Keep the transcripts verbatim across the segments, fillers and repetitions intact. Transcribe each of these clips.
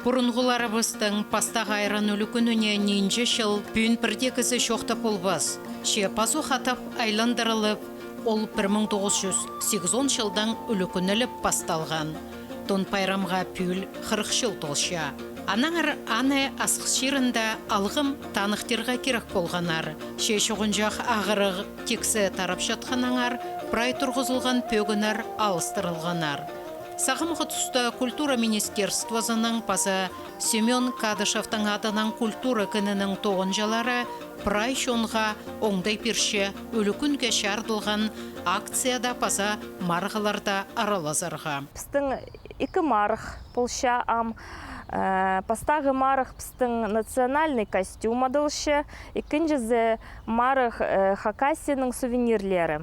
Пурунғыларыбыстың пастағы айран ӱлӱкӱніне нинҷе чыл, пӱӱн пір дее кізі чоохтап полбас. Че пазох атап айландырылып, ол пір муң тоғыс чӱс сигізон чылдаң ӱлӱкӱнелеп пасталған. Тун пайрамға пӱӱл хырых чыл толча. Аннаңар аны Асхыс чирінде алғым таныхтирға кирек полғаннар. Че чуғынҷах ағырығ тиксі тарапчатханнаңар, прай турғызылған пӧгіннер алыстырылғаннар. Сағамғы туста культура министерствозының паза Семён Кадышевтің адынаң культура кінінің тоғынҷылары прай чонға оңдай пирче ӱлӱкӱнге чарыдылған акцияда паза марығларда аралазарға. Пістің ікі марығ полча ам. Э, пастағы марығ пістің национальный костюм адалча, ікінҷізі марығ, э, Хакасияның сувенирлері.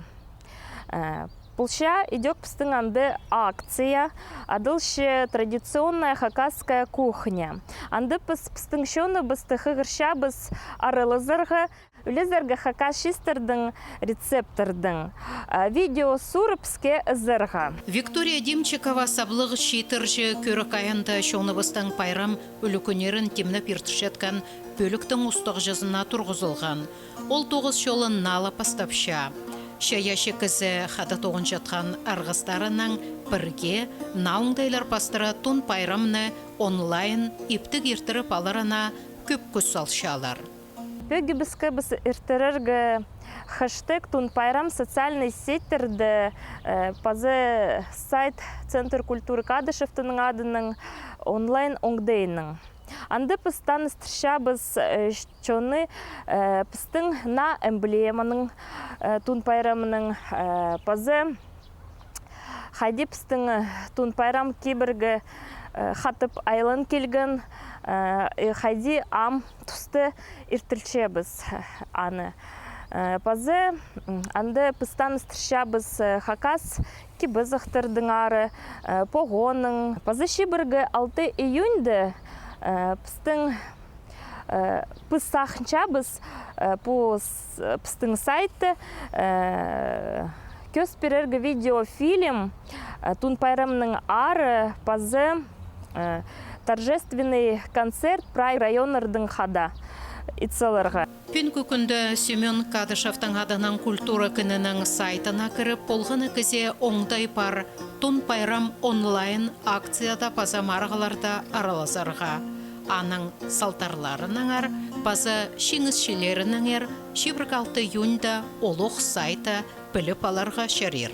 Э, полча идӧк пістің анда акция, адалча традиционная хакасская кухня. Анда піс пістің чоныбысты хығырчабыс аралазарға, ӱлезерге хакас чиистернің рецепттернең. Э, видео суурып піске ызарға. Виктория Димчикова саблығ чииттерҷі кӧрік айында чоныбыстың пайрам ӱлӱкӱннерін тимнеп иртірчеткен пӧліктің устағҷызына турғызылған. Ол тоғыс чолын наа ла пастапча. Чайаачы кізі хада тоғынчатхан арғыстарынаң пірге наа оңдайлар пастыра Тун пайрамны онлайн иптіг иртіріп аларына кӧп кӱс салчалар. Пӧгібіскебіс иртірерге хэштег Тун пайрам социальный сетьтерде, э, паза сайт Центр культуры Кадышевтің адынаң онлайн оңдайнаң. Анда піс таныстырчабыс, э, чонны, э, пістің наа эмблеманың, э, Тун пайрамының, э, паза хайди пістің, э, Тун пайрам кибірге, э, хатап айлан килген, э, и хайди ам туста иртірчебіс, э, аны. Э, паза, м, анда піс таныстырчабыс, э, хакас кип-азахтарның ары, э, погонның. Паза чибіргі алты июньда, э, пістің, э, піс сағынчабыс, э, пу с-, пістің сайтта, э, кӧзіт пирерге видеофильм, э, Тун пайрамның ары паза, э, торжественный концерт прай районнарнаң хада ит саларға. Пӱӱнгі кӱнде Семён Кадышевтің адынаң культура кінінің сайтына кіріп, полған на кізее оңдай пар Тун пайрам онлайн акцияда паза марығларда аралазарға. Аның салтарларынаңар паза чиңісчілерінеңер чибіргі алты июньда олох сайтта піліп аларға чарир.